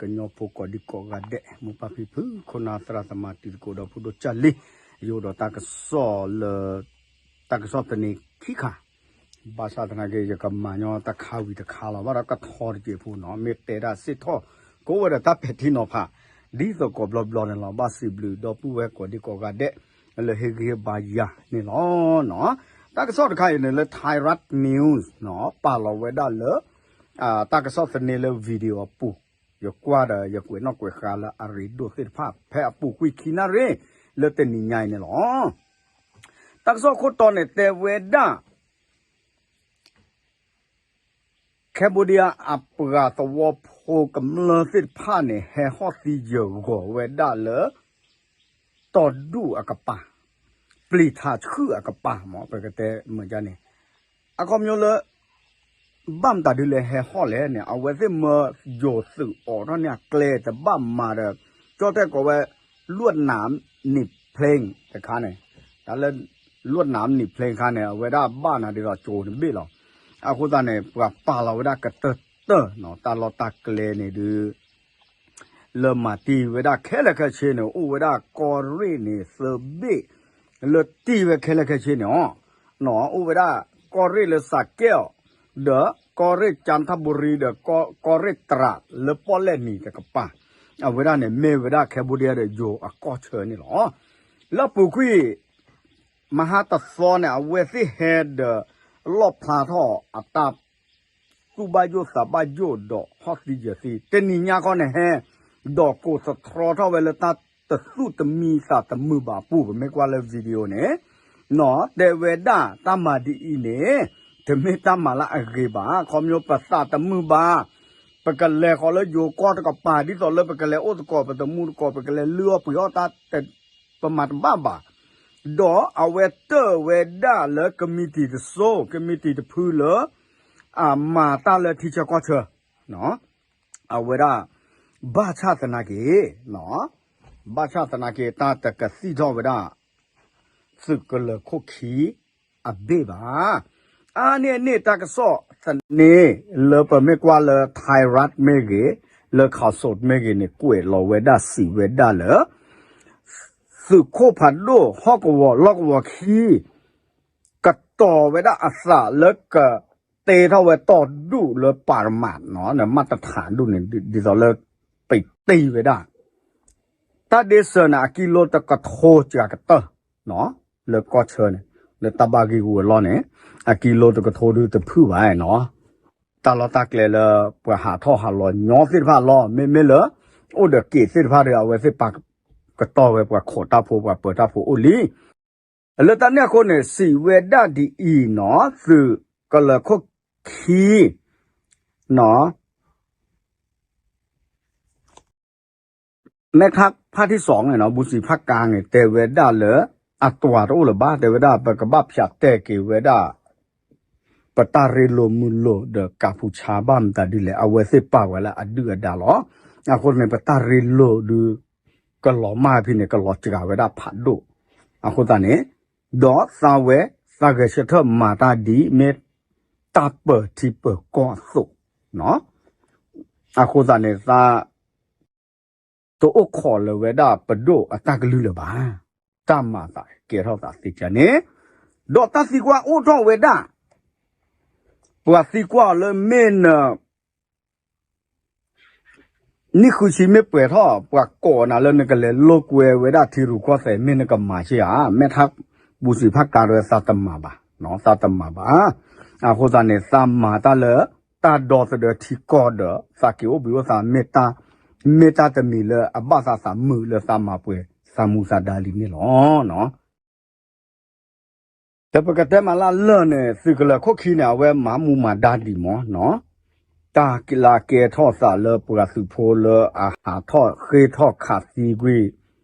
ကညီဖိကိးဒံကိးဂၤဒဲး မိၢ်ပၢ်ဖံဖု ခိၣ်နၢ်သရၣ်သမါ တံၤသကိးဒီးဖိဒိၣ်ကၢ်လံ, ယအိၣ်ဒီးတၢ်ကစီၣ်လၢ တၢ်ကစီၣ်သန့ခံခါ, ဘၣ်ဆၣ်သနာ်က့ ယကမၤညီတခါဝံၤတခါလီၤ. ဘၣ်ဒီးကထီတစဲးဖိနီၤ မ့ၢ်တဲဒၣ်စ့ၢ်ထီၣ် ကအိၣ်ဝဲဒီးတၢ်ပဲာ်ထံနီၤဖး ဒ်သိးကိးဘျီဘျီန့ၣ်လီၤ. ဘၣ်စံးဘျုးဒီပုၢ်ဝဲၢ်ကိးဒံကိးဂၤဒဲး လၢဟ့ၣ်ဂံၢ်ဟ့ၣ်ဘါယၤန့ၣ်လီၤ. တၢ်ကစီၣ်တခါအံၤန့ၣ်လၢ Thairath News နီၤ ပာ်လီၤဝဲဒၣ်လၢ တၢ်ကစီၣ်သန့လၢ video အပူၤ, ယကွၢ်ဒီးယကွဲးနီၣ်ကွဲးဃါလၢအရ့ဒိၣ်သ့ၣ်တဖၣ် ဖဲအပူၤကွံာ်ခံနၣ်ရံၣ် လၢတနံၤညါအံၤန့ၣ်လီၤ. တၢ်ကစီၣ်ခိၣ်တီန့ၣ်တဲဝဲဒၣ် Cambodia အပှၤသဝီဖိကမျၢၢ်သ့ၣ်တဖၣ်န့ၣ် ဟဲဟီၣ်သံယၢၤဂီၤဝဲဒၣ်လၢ တီၢ်ဒူၣ်အကပၤ, ပျံၤထးဆှုၣ်အကပၤမ့ၢ် ပကတဲမ့ၢ်ဒ်န့ၣ်, အခီပညီလၢ ဘၣ်မတၤဒုလဲၣ်ဟဲဟီၣ်လဲၣ်န့ၣ် အဝဲသ့ၣ်မၢယိၤသုးအိးထီၣ်န့ၢ်အကျဲတဘၣ်မၤဒီး ကၠီတဲကိးဝဲ လွတ်နမ်နီဖျ့တခါန့ၣ်, တၢ်လၢ လွတ်နမ်နီဖျ့တခါန့ၣ် အဝဲဒၣ်ဘၣ်နၤဒ်သိးကၠိန့ၣ်ဘ့ၣ်လီၤ. အဃိသတးန့ၣ် ပှၤပာ်လီၤဝဲဒၣ်ကတၢၢ်တၢၢ်နီၤ တၢ်လီၢ်တၢ်ကျဲန့ၣ်ဒုး လၢမၤတံၢ်ဝဲဒၣ်ခဲလၢာ်ခဲဆ့န့ၣ် အိၣ်ဝဲဒၣ်ကီၢ်ရ့ၣ်န့ၣ်သၢဘ့ၣ် လၢတံၢ်ဝဲခဲလၢာ်ခဲဆ့န့ၣ်အီၤ, အိၣ်ဝဲဒၣ်ကီၢ်ရ့ၣ်လၢစးကဲၣ်အီၤ ဒီးကီၢ်ရ့ၣ်ကၠၣ်ထၣ်ဘူရံ ဒီးကီၢ်ရ့ၣ်တြးလၢပီၣ်လဲၣ်နံၤတကပၤ, အဝဲဒၣ်န့ၣ် မ့ၢ်ဝဲဒၣ် Cambodia ဒီးယိၤအကီၢ်ဆၢန့ၣ်လီၤ. လၢအပူၤကွံာ် မဟါတသီန့ၣ် အဝဲသ့ၣ်ဟဲဒီး လီၣ်ဖျါထီၣ်အတၢ် သူၣ်ဘၣ်ယိၣ်သးဘၣ်ယိၣ်ဒီးဟီၣ်သံယၢၤသံ တနံၤညါခီန့ၣ်ဟဲ ဒီးကိးသတြီထီၣ်ဝဲလၢတၢ်တသူၣ်တမံသးတမုာ်ဘၣ်အပူၤ ပမ့ၢ်ကွၢ်လၢ video န့ၣ် နီၤ တဲဝဲဒၣ်တၢ်မၤဒ်အံၤန့ၣ် တမ့ၢ်တၢ်မၤလၢအဂ့ၤဘၣ် ခီဖျိပသးတမုာ်ဘၣ် ပကလဲၤဃီၤလၢယိၤကီၢ်တကပၤ ဒ်သိးလၢပကလဲၤအိၣ်သကိး ပတမူသကိး ပကလဲၤလုၢ်အီၣ်ပှ့ၤအီၣ်တၢ် ပမၤတဘၣ်ဘၣ်. ဒီးအဝဲတၢၢ်ဝဲဒၣ်လၢကမံးတံာ်တစိ ကမံးတံာ်တဖုလၢ အမၤတၢ်လၢထံဆၢကီၢ်ဆၢ အဝဲဒၣ် ဘၣ်ဆၣ်သနာ်က့ ဘၣ်ဆၣ်သနာ်က့ တၢ်တကသံၣ်ထီၣ်ဝဲဒၣ် သုးကလၢၤခိၣ်ခံအဘ့ၣ်ဘၣ်. အါန့ၢ်န့ၣ်တၢ်ကစီၣ်သန့ လၢပမ့ၢ်ကွၢ်လၢ Thai Rat မ့ၢ်ဂ့ၤ, လၢ Khaosod မ့ၢ်ဂ့ၤန့ၣ် ကွဲးလီၤဝဲဒၣ်စံးဝဲဒၣ်လၢ သုးခိၣ်ဖးဒိၣ်ဟီၣ်ကဝီၤလီၢ်ကဝီၤခံ ကတီၤဝဲဒၣ်အသးလၢကတ့ထီၣ်ဝဲတီၢ်ဒူၣ်လၢပၤတမးနီၤ မးတထးဒူၣ်န့ၣ် ဒ်သိးလၢ ပတ့ဝဲဒၣ် တၢ်ဒ့စၢၤန့ၣ် အကံလိတကထိစှၤကတၢၢ် လၢကီၢ်ဆၢန့ၣ် လၢတၢ်ဘၣ်ဂ့ၢ်ဂူၤအလီၢ်န့ၣ် အကံလိတကထိဒုတဖုၣ်ဘၣ်နီၤ တၢ်လီၢ်တၢ်ကျဲလၢပှၤဟးထီၣ်ဟးလီၤညီသ့ၣ်တဖၣ်လီၤ မ့မ့ၢ်လၢ အိၣ်ဒီးက့ၤသ့ၣ်တဖၣ်ဒီး အဝဲသ့ၣ်ပာ်ကတီၢ်ဝဲပှၤခိးတၢ်ဖိ ပှၤပၢၤတၢ်ဖိအိၣ်လံ လၢတၢ်န့ၣ်အဃိန့ၣ် စံးဝဲဒၣ်ဒ်အံၤနီၤ သုးကလၢၤခိၣ်ခံ နီၤ မဲထါဖါထံစီၤန့ၣ်နီၤ ဘူစံးဖးကါန့ၣ် တဲဝဲဒၣ်လၢ အတြၤတအိၣ်လၢၤဘၣ် တဲဝဲဒၣ် ပကဘၣ်ဖၠးတဲာ်က့ၤဝဲဒၣ် ပတၢ်ရ့လိာ်မုာ်လိာ်ဒီးကၤပူၤဆါဘၣ်မတၤဒ်လဲၣ် အဝဲသ့ၣ်ပာ်ဝဲလၢအဒုၣ်အဒါလီၤ. အဃိန့ၣ် ပတၢ်ရ့လိာ်ဒုး ကလီၤမၢ်ဖဲန့ၣ် ကလီၤစှၤဝဲဒၣ်ဖးဒိၣ်. အဃိသတးန့ၣ် ဒီးသးဝဲ သးဂဲၤဆၢထၢၣ်မၤတၢ်ဒ် မ့ၢ်တၢ်ပၢၤထံပၢၤကီၢ်အသိး အဃိသတးန့ၣ် သး တအိၣ်ခိးလၢၤဝဲဒၣ်ပဒိၣ်အတၢ်ကလုၢ်လၢၤဘၣ်. တၢ်မၤသးကဲထီၣ်သးသ့ကန့ၣ် ဒီးတၢ်သံကွၢ်အိၣ်ထီၣ်ဝဲဒၣ် ပှၤသံကွၢ်အီၤလၢမ့ၢ်န နံၣ်ဃုဆံမ့ၢ်ပှဲၤထီၣ် ပှၤကိးနၤလၢနကလဲၤလိာ်ကွဲဝဲဒၣ်ထံရူၢ်ကီၢ်သဲး မ့ၢ်နကမၤဆ့ဧါ, မဲထါဘူစံးဖးကါဒ်သးတမၤဘၣ်, သးတမၤဘၣ်. အဃိသတးန့ၣ် သးမၤတၢ်လၢ တၢ်ဒီသဒၢထံကီၢ်ဒီး သးက့ၤအိၣ်ဘှံးအိၣ်သါ မ့ၢ်တၢ်တမံၤလၢအဘၣ်သးသးမုာ်လၢသးမၤပှဲၤသးမူသးဒါလံန့ၣ်လီၤ. ဒီးပကတဲမးလၢလၢၢ်န့ၣ် သုးကလၢၤခိၣ်ခံန့ၣ် အဝဲမၤမူမၤဒါဒံးမးနီၤ, တၢ်က့ၤလၢကဲထီၣ်သးလၢပှၤသုးဖိလၢအဟးထီၣ်ဃ့ထီၣ်ခး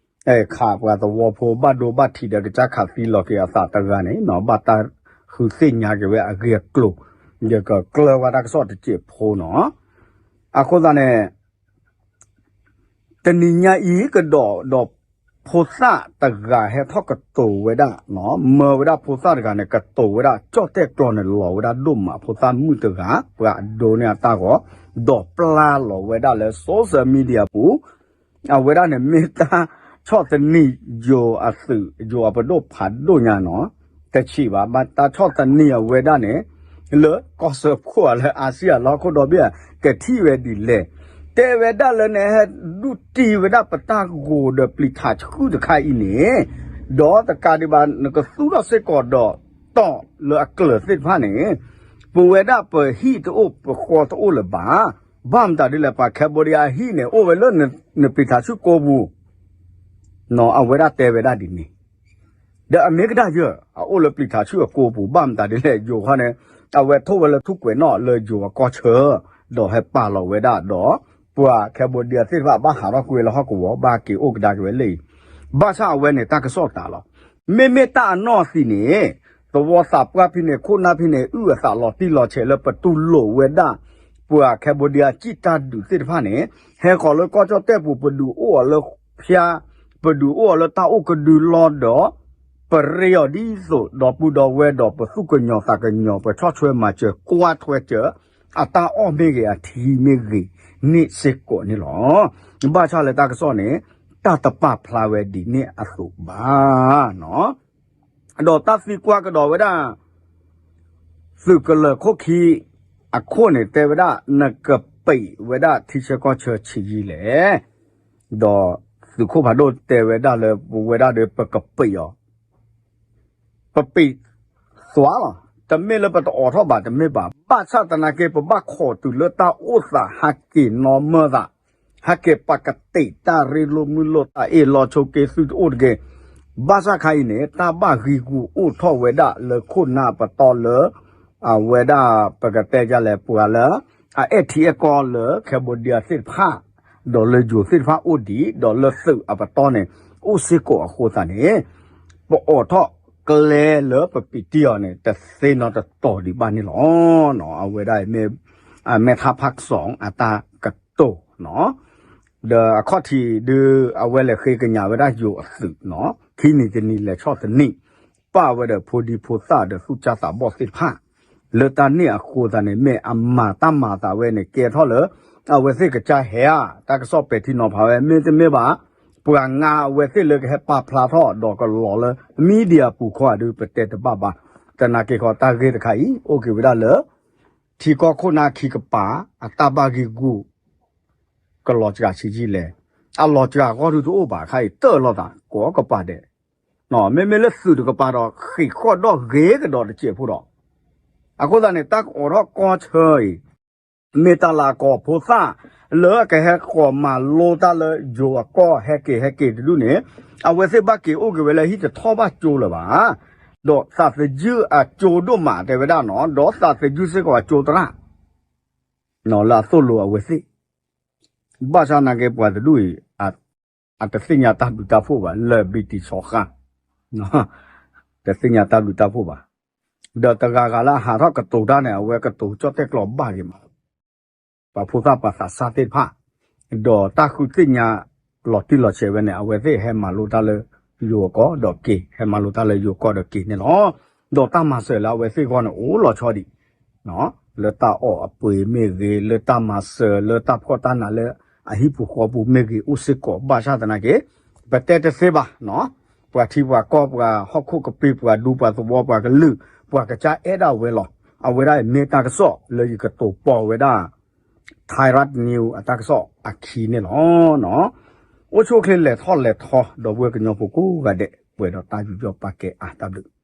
သံကွံာ်, ခးပှၤသဝီဖိဘၣ်ဒိဘၣ်ထံးဒီးကစၢ်ခးသံလီၤက့ၤအသးတဂၤန့ၣ်နီၤ, ဘၣ်တၢ်ဃုသ့ၣ်ညါက့ၤဝဲအဂ့ၢ်အကျိၤ, ယကကျၢၢ်ဝဲတၢ်ကစီၣ်တစဲးဖိနီၤ. အဃိသတးန့ၣ် တနံၤညါအံၤကဒီးဒီး ဖိသၣ်တဂၤဟဲထီၣ်ကတိၤဝဲဒၣ်, မၢဝဲဒၣ်ဖိသၣ်တဂၤန့ၣ် ကတိၤဝဲဒၣ် ကၠီၣ်တဲၣ်ကျီန့ၣ် လီၤဝဲဒၣ်ဒိၣ်မး ဖိသၣ်မုၣ်တဂၤ ပှၤအဒိန့ၢ်အတၢ်ဂီၤ, ဒီးပျၢ်လီၤဝဲဒၣ်လၢ social media ပူၤ, အဝဲဒၣ်န့ၣ်မ့ၢ်တၢ်ဆီၣ်သနံးယိၤအသုး ယိၤအပဒိၣ်ဖးဒိၣ်ညါနီၤ, တဆံးဘၣ် ဘၣ်တၢ်ဆီၣ်သနံးအဝဲဒၣ်န့ၣ် လၢကီၢ်စၢဖှိၣ်လၢအါစံအလီၢ်ခိၣ်ဒီဘ့ၣ် ကထံၣ်ဝဲဒ်လဲၣ်, တဲဝဲဒၣ်လၢနဟဲဒုးတံၢ်ဝဲဒၣ်ပတၢ်ဂိၤဒီးပျံၤထးဆှုၣ်တခါအံၤန့ၣ်, ဒီးတကးဒံးဘၣ် နကသူၣ်ထီၣ်စ့ၢ်ကီးဒီးတီၢ်လၢအကျၢၤသ့ၣ်တဖၣ်န့ၣ်, ပဝဲဒၣ်ပဟံၣ်တအိၣ်ပဃီတအိၣ်လၢၤဘၣ်, ဘၣ်မတၤဒ်လဲၣ် ပှၤ Cambodia အဟံၣ်န့ၣ် အိၣ်ဝဲလၢနပျံၤထးဆှုၣ်ကိပူၤ, အဝဲဒၣ်တဲဝဲဒၣ်ဒ်န့ၣ် ဒီးအမ့ၢ်ကဒါယၢၢ် အအိၣ်လၢပျံၤထးဆှုၣ်အကိပူၤ ဘၣ်မတၤဒ်လဲၣ် ယိၤခီန့ၣ်, အဝဲထိၣ်ဝဲလၢထူၣ်ကွဲးနီၣ်လၢယိၤအကီၢ်ဆၢ, ဒီးဟဲပာ်လီၤဝဲဒၣ်ဒီး ပှၤ Cambodia သ့ၣ်တဖၣ်ဘၣ်ဟးထီၣ်ကွံာ်လၢဟီၣ်ကဝီၤ ဘၣ်က့ၤအိၣ်ကဒါက့ၤဝဲလၢအံၤ, ဘၣ်ဆၣ်အဝဲန့ၣ်တၢ်ကစီၣ်တးလီၤ. မ့မ့ၢ်တၢ်အနီၢ်အသံးန့ၣ်, သဝီသးပှၢ်ဖဲန့ၣ် ခိၣ်နၢ်ဖဲန့ၣ် အုၣ်အသးလီၤတံၢ်လီၤဆဲးလၢပတူၢ်လိာ်ဝဲဒၣ် ပှၤ Cambodia စံၣ်တၢ်ဒုးသ့ၣ်တဖၣ်န့ၣ်, ဟဲဃီၤလၢကီၢ်ကၠီၣ်တဲၣ်ပူၤ ပဒုးအိၣ်အီၤလၢဖၠါ, ပဒုးအိၣ်အီၤလၢတၢ်အိၣ်ကဒုလီၢ်ဒီး ပရ့အီၤဒ်သိး ဒီပုၢ်ဒီဝဲၢ်ဒီးပသူၣ်ကညီၤသးကညီၤ ပဆီၣ်ထွဲမၤစၢၤ ကွၢ်ထွဲစၢၤ အတၢ်အီၣ်မ့ၢ်ဂ့ၤ အထံမ့ၢ်ဂ့ၤန့ၣ်စ့ၢ်ကီးန့ၣ်လီၤ. ဘၣ်ဆၣ်လၢတၢ်ကစီၣ်န့ၣ် တၢ်တပာ်ဖျါဝဲဒ်န့ၣ်အသိးဘၣ်နီၤ. ဒီးတၢ်သံကွၢ်ကဒီးဝဲဒၣ် သုးကလၢၤခိၣ်ခံအခိၣ်န့ၣ် တဲဝဲဒၣ် နကပံးဝဲဒၣ်ထံဆၢကီၢ်ဆၢဆံးယံာ်လဲၣ်. ဒီးသုးခိၣ်ဖးဒိၣ်တဲဝဲဒၣ်လၢ ပဝဲဒၣ်ဒီးပကပံးအီၤ ပပံးသွါလီၤ. တမ့ၢ်လၢပတအိးထီၣ်ဘၣ်တမ့ၢ်ဘၣ်. ဘၣ်ဆၣ်သနာ်က့ ပဘၣ်ခိးတုၤလၢတၢ်အိၣ်သးဟးက့ၤနီၢ်မၢၢ်သး, ဟဲက့ၤပာ်ကတ့ၢ်တၢ်ရ့လိာ်မုာ်လိာ် တၢ်အ့ၣ်လိာ်ဆိးက့သုတအိၣ်တဂ့ၤ. ဘၣ်ဆၣ်ခါအံၤန့ၣ် တၢ်ဘၣ်ဂံာ်ဂူာ်အိၣ်ထီၣ်ဝဲဒၣ်လၢခိၣ်နၢ်ပတီၢ်လၢ အဝဲဒၣ်ပကတဲဒ်လဲၣ် ပှၤလၢ အအဲၣ်ထံအဲၣ်ကီၢ်လၢ Cambodia သ့ၣ်တဖၣ် ဒီးလၢယိၤသ့ၣ်တဖၣ်အိၣ်ဒံး ဒီးလၢသုးအပတီၢ်န့ၣ် အိၣ်စ့ၢ်ကီးအဃိသတးန့ၣ် ပအိးထီၣ်ကျဲလၢပပံးတံၢ်အီၤန့ၣ် တသ့နီတတီၤဒံးဘၣ်န့ၣ်လီၤ. အဝဲဒၣ်မ့ၢ် မဲထါဖးကစီၣ်အတၢ်ကတိၤနီၤ. ဒီးအခီၣ်ထံးဒုး အဝဲလဲၤဃ့ကညးဝဲဒၣ်ယိၤအသုးနီၤ ခံနံၤတနံၤလဲၤဆီၣ်သနံး ပာ်ဝဲဒီးဖိဒံဖိသၣ်ဒီးသူၣ်စၢ်သးဘီၣ်သ့ၣ်တဖၣ် လၢတၢ်န့ၣ်အဃိသတးန့ၣ် မ့ၢ်အမၤတၢ်မၤသးဝဲန့ၣ် ကဲထီၣ်လၢ အဝဲသ့ၣ်ကစၢ်ဟဲဧါ တၢ်ကစီၣ်ပဲာ်ထံနီၤဖးဝဲ မ့တမ့ၢ်ဘၣ် ပှၤငါအဝဲသ့ၣ်လၢကဟဲပာ်ဖျါထီၣ်ဒီးကလီၤလၢ media ပူၤခီဒုး ပတဲတဘၣ်ဘၣ်. သနာ်က့ခီ တၢ်ဂ့ၢ်တခါအံၤ အိၣ်က့ၤဝဲဒၣ်လၢ ထံကီၢ်ခိၣ်နၢ်ခံကပၤ အတၢ်ဘၣ်ဂံာ်ဂူာ် ကလီၤစှၤဆံးယံာ်လဲၣ်. အလီၤစှၤအဂီၢ်ဒုးတအိၣ်ဘၣ် ခါအံၤ တၢၢ်လိာ်သး ကိးကပၤဒဲး မ့မ့ၢ်လၢသုးတကပၤဒီး ဃ့ၢ်ဃီၣ်ဒီၣ်ဂ့ၤကဒီးတစဲးဖိဒီး အဃိသတးန့ၣ် တၢ်ကအိးထီၣ်ကီၢ်ဆၢအံၤ မ့ၢ်တၢ်လၢအကိးဖိသၣ် လၢကဟဲဃီၤမၤလိတၢ်လၢယိၤအကီၢ် ဟဲက့ၤဟဲက့ၤတဒူၣ်န့ၣ် အဝဲသ့ၣ်ဘၣ်က့ၤအိၣ်က့ၤဝဲလၢဟံၣ်တထီၣ်ဘၣ်ကၠိလၢၤဘၣ်. ဒီးသးသယုၢ်အကၠိဒိၣ်မးတဲဝဲဒၣ်နီၤ ဒီးသးသယုၢ်စ့ၢ်ကီးအကၠိသရၣ် လၢအသိၣ်လိအဝဲသ့ၣ် ဘၣ်ဆၣ်သနာ်က့ပှၤတဒူၣ်အံၤ အတသ့ၣ်ညါတၢ်ဘျုးတၢ်ဖှိၣ်ဘၣ် လၢ British စီၤဃၣ် တသ့ၣ်ညါတၢ်ဘျုးတၢ်ဖှိၣ်ဘၣ်. ဒီးတဂၤဂၤလၢအဟးထီၣ်ကတိၤတၢ်န့ၣ် အဝဲကတိၤကၠီၣ်တဲၣ်ကျီဘၣ်က့ၤမး ပှၤဖိသၣ်ပှၤသးစၢ်သ့ၣ်တဖၣ် ဒီးတၢ်ဃုသ့ၣ်ညါလီၤတံၢ်လီၤဆဲးဝဲန့ၣ် အဝဲသ့ၣ်ဟဲမၤလိတၢ်လၢယိၤအကီၢ်ဒီးက့ၤ ဟဲမၤလိတၢ်လၢယိၤကီၢ်ဒီးက့ၤန့ၣ်လီၤ. ဒီးတၢ်မၤစၢၤလၢအဝဲသ့ၣ်အဂီၢ်န့ၣ် အိၣ်လီၤဆီဒံး လၢတၢ်အီၣ်အပှ့ၤမ့ၢ်ဂ့ၤ လၢတၢ်မၤစၢၤ လၢတၢ်ဖှီၣ်တၢ်နးလၢအဟံၣ်ပူၤဃီပူၤမ့ၢ်ဂ့ၤ အိၣ်စ့ၢ်ကီး ဘၣ်ဆၣ်သနာ်က့ ပတဲတသ့ဘၣ် ပှၤထံပှၤကီၢ် ပှၤဟီၣ်ခိၣ်ကပ့ၤ ပှၤဒူပှၤသဝီ ပှၤကလုာ် ပှၤကစၢ်အဲၣ်ဒၣ်ဝဲလီၤ. အဝဲဒၣ်အံၤမ့ၢ်တၢ်ကစီၣ်လၢယကတိၤပီၢ်ဝဲဒၣ် Thai Red News အတၢ်ကစီၣ်အခံန့ၣ်လီၤ. အိၣ်ဆူၣ်အိၣ်ချ့လဲၤထီၣ်လဲၤထီ ဒီပုၢ်ဝဲၢ်ကညီဖိကိးဂၤဒဲး ပှဲၤဒီးတၢ်ယူးယီၣ်ပာ်ကဲအါ တၢ်ဘျုး